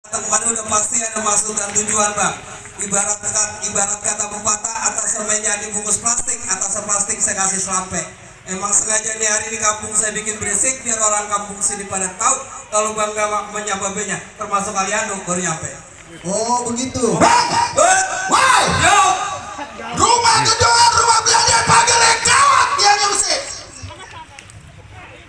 Teman udah pasti ada maksud dan tujuan bang. Ibarat kata pepatah, atas semennya dibungkus plastik, atas plastik saya kasih selampe. Emang sengaja nih hari di kampung saya bikin berisik biar orang kampung sini pada tahu kalau bang gak menyambabenya, termasuk kalian dong baru nyampe. Oh begitu. Bang, Woi, yo, rumah gedongan rumah belanja pagar kawat yang nyusik.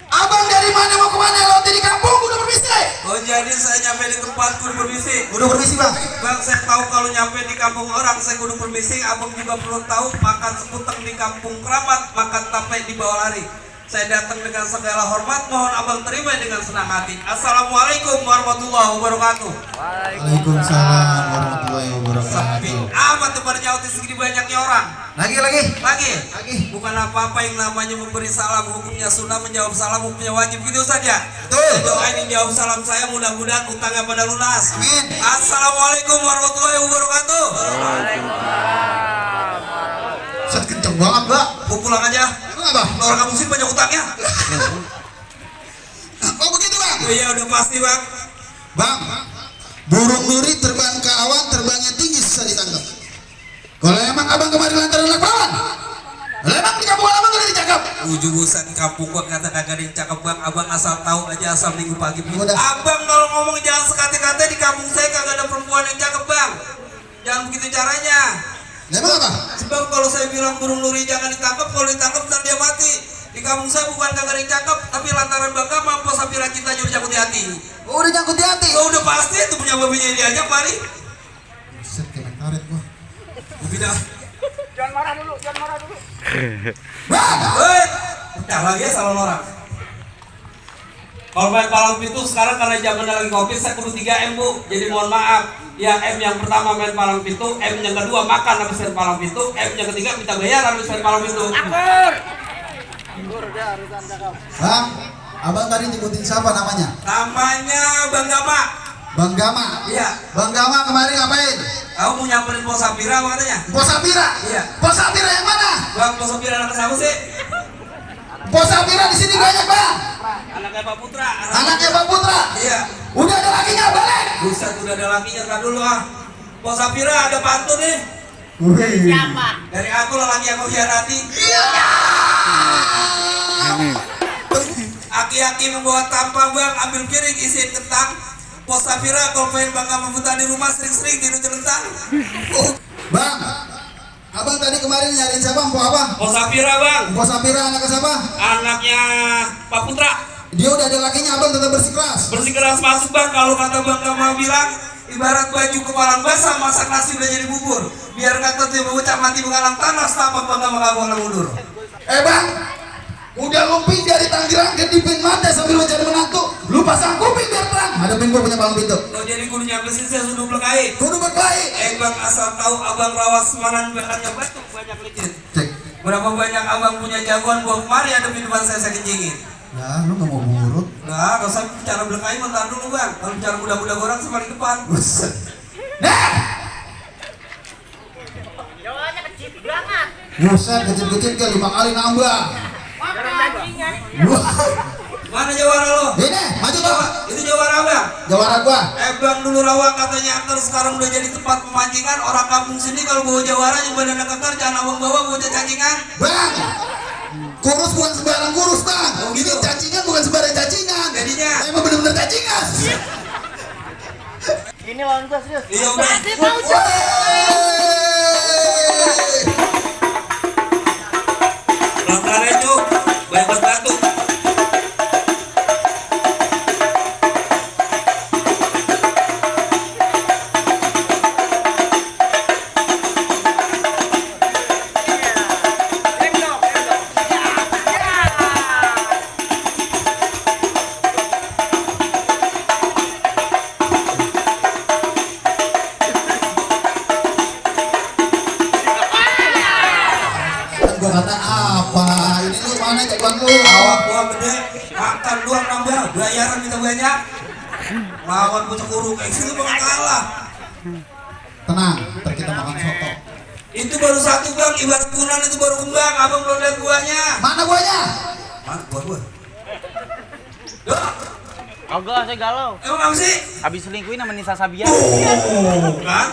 Abang dari mana mau kemana? Lo di kampung udah permisi. oh jadi saya nyampe di tempat kudu permisi. Udah permisi bang. Bang, saya tahu kalau nyampe di kampung orang saya kudu permisi. Abang juga perlu tahu makan sekuteng di kampung keramat, makan tape di bawah lari. Saya datang dengan segala hormat, mohon abang terima dengan senang hati. Assalamualaikum warahmatullahi wabarakatuh. Waalaikumsalam warahmatullahi Sepi wabarakatuh. amat tuh pada nyautin segini banyaknya orang. Lagi. Bukan apa-apa yang namanya memberi salam, hukumnya sunnah, menjawab salam hukumnya wajib, gitu saja. Betul. Doain jawab salam saya, mudah-mudahan utangnya pada lunas. Amin. Assalamualaikum warahmatullahi wabarakatuh. Set kenceng banget mbak. Mau pulang aja. Emang apa? Orang kampung sini banyak utangnya. Oh begitu bang. Iya udah pasti bang. Bang, burung nuri terbang ke awan, terbangnya tinggi susah ditangkap. Kalau emang abang kemarin lantaran anak perawan, emang di kampung abang gak dicakap? Ujusan kampung gua kata kagak ada yang cakep bang. Abang asal tahu aja, asal minggu pagi. Udah. Abang kalau ngomong jangan sekate-kate, di kampung saya kagak ada perempuan yang cakep bang. Jangan begitu caranya. Emang apa? Sebab kalau saya bilang burung nuri jangan ditangkap, kalau ditangkap ntar dia mati. Di kampung saya bukan kagak ada yang cakep, tapi lantaran bangga mampu sapira kita jadi nyangkut di hati. Oh, udah nyangkut di hati. Oh udah pasti itu punya babinya dia aja mari. Set kemek karet gua. Udah. Jangan marah dulu. Bang, Pecah lagi ya salon orang. Kalau main palang pintu sekarang karena zamannya lagi covid, saya kudu 3M bu. Jadi mohon maaf. Ya M yang pertama main palang pintu, M yang kedua makan habis main palang pintu, M yang ketiga minta bayar habis main palang pintu. bang, abang tadi nyebutin siapa namanya? Namanya Bang Gama. Bang Gama. Iya. Bang Gama kemarin ngapain? Kamu mau nyamperin Pos Sapira apa katanya? Pos Sapira. Iya. Pos Sapira yang mana? Bang, Pos Sapira anak siapa sih? Pos Sapira di sini banyak bang. Anaknya Pak Putra. Anaknya Bang Putra. Iya. Udah ada lakinya balik. Buset, udah ada lakinya, kan dulu ah. Pos Sapira ada pantun nih. Wih. Dari aku lelaki yang kau hianati. Iya. Aki-aki membawa tampang bang, ambil piring isiin kentang. Pos Sapira kalau pengen bang Gama Putra di rumah sering-sering tidur celentang. Bang, abang tadi kemarin nyariin siapa? Mpok apa? Pos Sapira bang, Mpok Sapira anaknya siapa? anaknya Pak Putra. Dia udah ada lakinya, abang tetap bersikeras. Bersikeras masuk bang, kalau kata bang Gama bilang ibarat baju kepalang basah, masak nasi udah jadi bubur. Biar kata tiba bocah mati mengalang tanah, setapak bang Gama kagak mundur. Bang, udah lu pindah dari Tangerang ke Dipin Mata sambil mencari menantu. Lu pasang kuping biar terang. Hadapin gua punya palang pintu. Lo jadi kudu nyampe sini saya sudah berkait. Kudu berbaik. Bang asal tahu abang rawas semanan belakangnya batu banyak licin. Cek. Berapa banyak abang punya jagoan buah kemari ada di depan saya kencingin. Ya, lu gak mau ngurut. Nah, kalau saya bicara belakangnya bentar dulu bang. Kalau bicara muda-muda orang saya paling depan. Buset. Nah, Jawabannya kecil banget. buset kecil-kecil ke 5 kali nambah. Wah. Mana jawara lo? Ini, maju tuh. Itu jawara bang. Jawara gua. Bang dulu rawa katanya antar, sekarang udah jadi tempat pemancingan. Orang kampung sini kalau bawa jawara yang badan kekar jangan abang bawa cacingan. Bang, kurus bukan sembarang kurus bang. Oh, Ini gitu. cacingan bukan sembarang cacingan. Jadinya. Emang bener-bener cacingan. Ini lawan gua serius. Iya udah. Pelan-pelan aja cuk. Banyak batu. Kan gua kata apa? Ini lu mana jagoan lu? Awak gua gede, makan doang nambah, bayaran kita banyak. Lawan bocah kurung kayak gitu bakal kalah. Tenang, ntar kita makan soto. Itu baru satu bang, ibarat kunan itu baru kembang. Abang belum lihat buahnya. Mana guanya? Mana buah gua? Duh, Kagak, saya galau. Emang apa sih? Habis selingkuhin sama Nisa Sabian. Kan?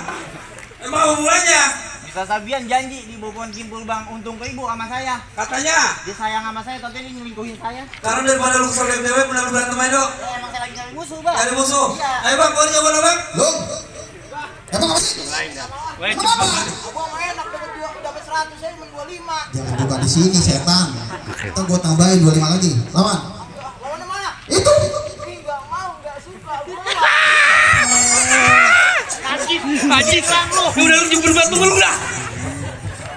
Emang apa hubungannya? Nisa Sabian janji di Bobon Kimpul Bang untung ke ibu sama saya. Katanya. Dia sayang sama saya, tapi dia nyelingkuhin saya. Karena daripada lu kesel dewe benar berantem aja dong. Emang saya lagi nyari musuh, Bang. Cari musuh. Iya. Ayo bang, boleh nyoba bang? Long. Emang apa sih? Wajib Kenapa? Gua mah enak dapat 100, saya men 25. Jangan buka di sini setan. Kita gua tambahin 25 lagi. Lawan. Lawannya mana? Itu. Enggak mau, enggak suka. Haji bang lu. Udah lu jember batu lu dah.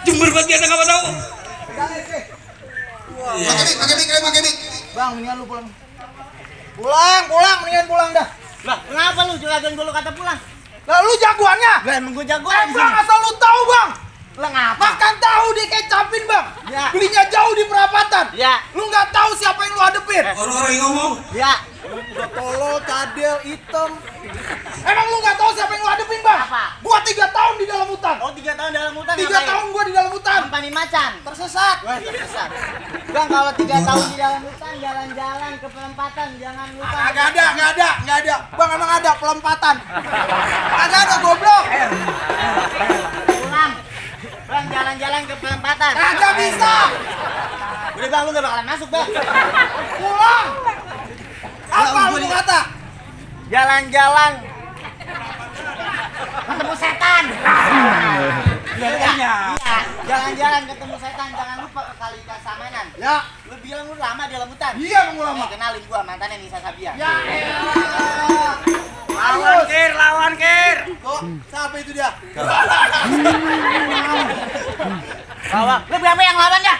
Jember batu kita nggak tahu. Pakai mic. Bang, mendingan lu pulang. Pulang, mendingan pulang dah. Lah, kenapa lu juragan gua lu kata pulang? Lah lu jagoannya? Lah emang gua jagoan. Bang, asal lu tahu bang, Lah ngapa? makan tahu dikecapin bang, Ya. belinya jauh di perapatan. Ya. Lu nggak tahu siapa yang lu hadepin. Orang-orang yang ngomong. Ya. Udah tolol, cadel, hitam. Emang lu nggak tahu siapa yang lu hadepin bang? Apa? Gua 3 tahun di dalam hutan. Oh, 3 tahun dalam hutan. 3 tahun gua di dalam hutan. Panin macan. Tersesat. Wah, tersesat. Bang, kalau 3 tahun di dalam hutan jalan-jalan ke perempatan, jangan lupa. Nggak ada. Bang, emang ada pelempatan. Kagak ada goblok. Pulang. Bang, jalan-jalan ke perempatan. Kagak bisa. Udah bang, lu gak bakalan masuk bang. Pulang. Apa Gua lu di- kata? Jalan-jalan ketemu setan. Iya. Jalan-jalan ketemu setan, jangan lupa ke Kali Kasamanan. Ya. Lu bilang lu lama di dalam hutan. Iya, Bang, lama. Kenalin gua mantannya Nisa Sabian. Ya elah. Lawan kir. Kok siapa itu dia? Lawan. Lu berapa yang lawannya?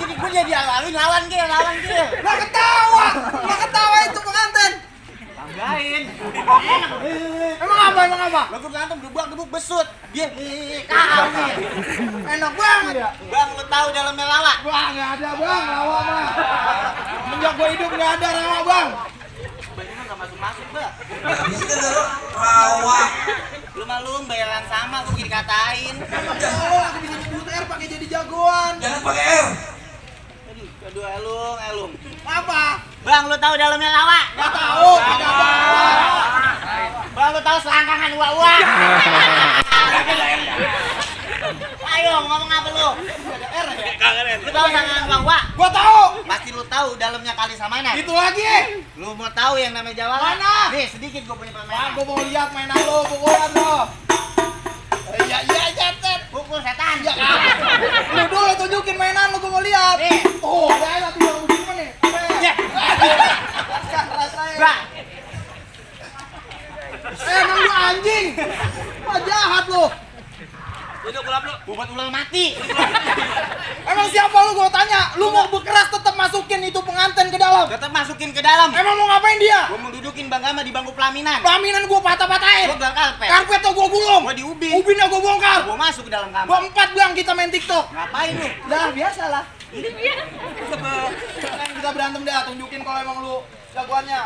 Jadi gua jadi lawan kir. Nggak ketawa itu pengantin. Banggain. Emang apa? Lagu berantem gebuk besut. Dia kau nih. Enak banget ya. Bang, lu tahu dalamnya lawa. Wah, nggak ada bang, rawa mah. Semenjak gua hidup nggak ada rawa bang. Bajunya nggak masuk Bang. Bisa kan lu? Rawa. Lu malum bayaran sama, gua bikin katain. Oh, aku bisa nyebut R pakai jadi jagoan. Jangan pakai R. Aduh, elung. Apa? Bang, lu tahu dalamnya lawa? Nggak tahu. Nggak ada. Bang, lu tahu selangkangan uang? Ayo, ngomong apa lu? Lu tahu selangkangan uang? Gua tahu. Pasti lu tahu dalamnya Kali Samanan. Itu lagi. Lu mau tahu yang namanya Jawa? Mana? Nih, sedikit gua punya Bang, permainan. gua mau lihat mainan lo, pukulan lo. Iya, Tet. Pukul setan. Ya, lu dulu tunjukin mainan lo, gua mau lihat. Nih. Oh, ada tinggal begini nih. Ya. Rasain. Bang, Emang lu anjing. Wah, jahat lu. buat ular mati. Emang siapa lu gua tanya? Lu mau berkeras tetap masukin itu pengantin ke dalam. Tetap masukin ke dalam. Emang mau ngapain dia? Gua mau dudukin Bang Gama di bangku pelaminan. Pelaminan gua patah-patahin. Gua bilang karpet. Karpet tuh gua gulung. Gua di ubin. Ubinnya gua bongkar. Gua masuk ke dalam kamar. Gua 4 bang kita main TikTok. Ngapain lu? Dah biasalah. Kan kita berantem dah, tunjukin kalau emang lu jagoannya.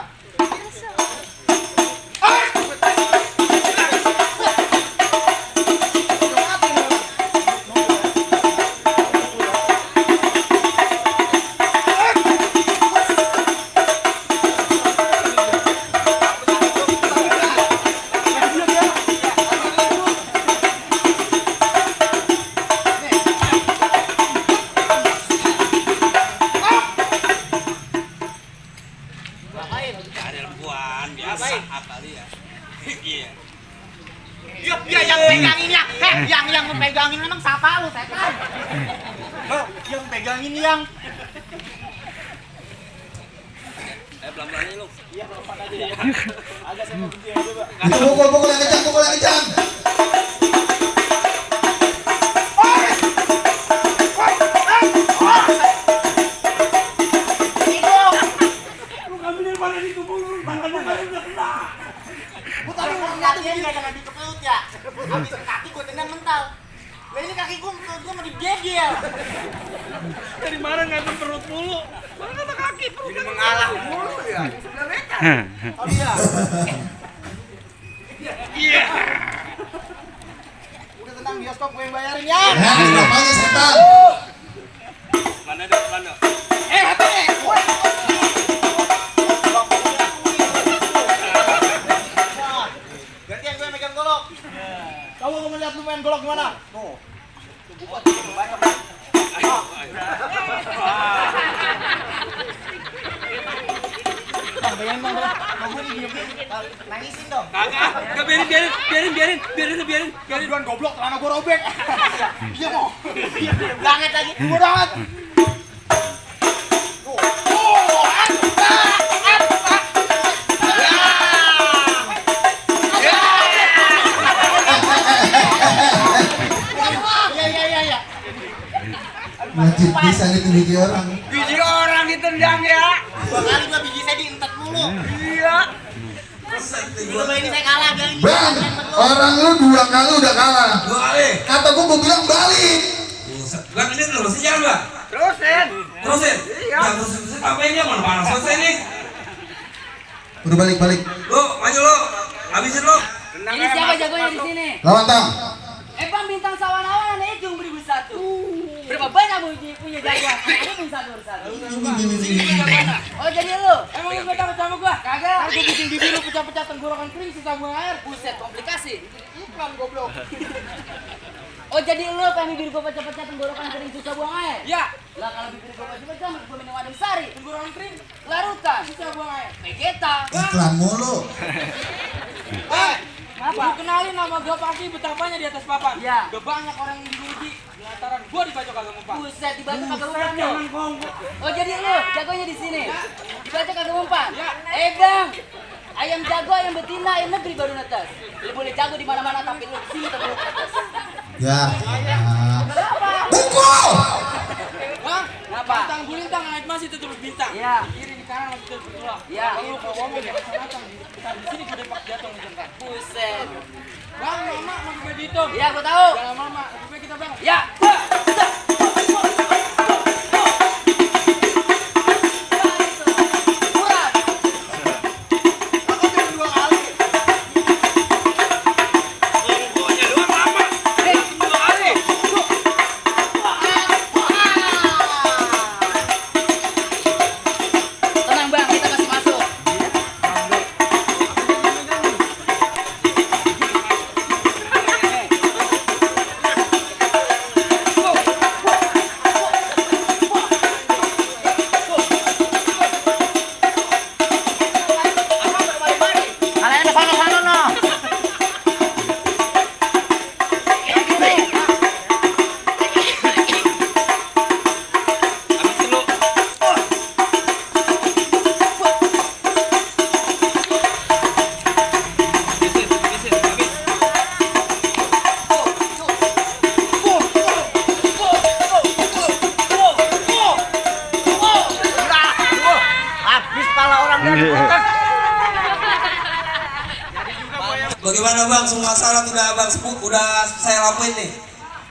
Ya yang pegangin ya. Yang pegangin memang siapa lu, setan? Yang pegangin yang. Pelan-pelan lu. Iya, pelan aja ya. Agak saya mau berhenti aja, Pak. Itu pukul yang kencang. Latihan gak ada di pelut ya. Habis kaki gue tendang mental. Lah ini kaki gue mau digegel. Dari mana ngambil perut mulu? Mana kata kaki perut Ini mengalah mulu ya. Oh iya. Iya. Udah tenang, bioskop gue yang bayarin ya. Bapaknya setan. Mana ada? Hati nih. ngeliat lu main golok gimana? Tuh. Bang, bayangin bang, mau gue diem nangisin dong. Kagak biarin. Duluan goblok, celana gue robek. Iya mau. Banget lagi, gue banget. Iya. Najib bisa ditindiki orang. Biji orang ditendang ya. 2 kali gua biji saya dientet mulu. Iya. Coba ini saya kalah bilang ini. Bang, orang lu 2 kali udah kalah. 2 kali. Kata gua bilang balik. Bang ini terusin jalan bang. Terusin. Terusin. Iya. Jangan terusin apa ini mana panas selesai nih. Udah balik. Lo maju lo. Habisin lo. Ini siapa jagonya di sini? Lawan Tang. Bang bintang sawan-awan ada Ejung 1001. Berapa banyak punya jagoan? Ada pun satu. Oh jadi lu? Emang lu gak takut sama gua? Kagak. Aku bikin bibir lu pecah-pecah tenggorokan kering susah buang air. Buset, komplikasi. Iklan goblok. Oh jadi lu kan bibir gua pecah-pecah tenggorokan kering susah buang air? Ya. Lah kalau bibir gua pecah-pecah gua minum adem sari. Tenggorokan kering. Larutan susah buang air. Vegeta. Iklan mulu. Kenapa? Lu kenalin nama gua pasti betapanya di atas papan. Iya. Gak banyak orang yang diuji lantaran gua dibacok kagak mempan. Buset, dibaca kagak mempan lu. Oh jadi lu jagonya di sini. Dibaca kagak mempan. Ya. Bang. Ayam jago, ayam betina, ayam negeri baru netes. Lu boleh jago di mana-mana tapi lu di sini terus netes. Ya. Kenapa? Pukul. Bang, Kenapa? bintang bulintang naik masih itu terus bintang. Iya. Kiri di kanan masih terus bergerak. Iya. Kalau lu mau ngomong ya macam-macam di sini gua depak jatuh ngejengkar. Buset. Bang, mama mau gue dihitung. Iya, gua tahu. Jangan lama, lebih baik kita bang. Ya. Kurang. Aku bilang 2 kali. Tenang bang, kita masih masuk. Kalian ke sana no. Habis pala orang dari kulkas. Bagaimana bang? Semua syarat udah saya lakuin nih.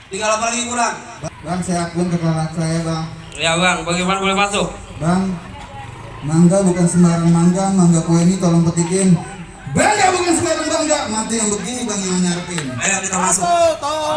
Tinggal apa lagi kurang? Bang, saya akuin kekalahan saya, Bang. Ya bang, bagaimana boleh masuk? Bang, mangga bukan sembarang mangga kue ini tolong petikin. Bangga bukan sembarang bangga, mati yang begini Bang yang nyarpin. Ayo kita masuk. Tuh.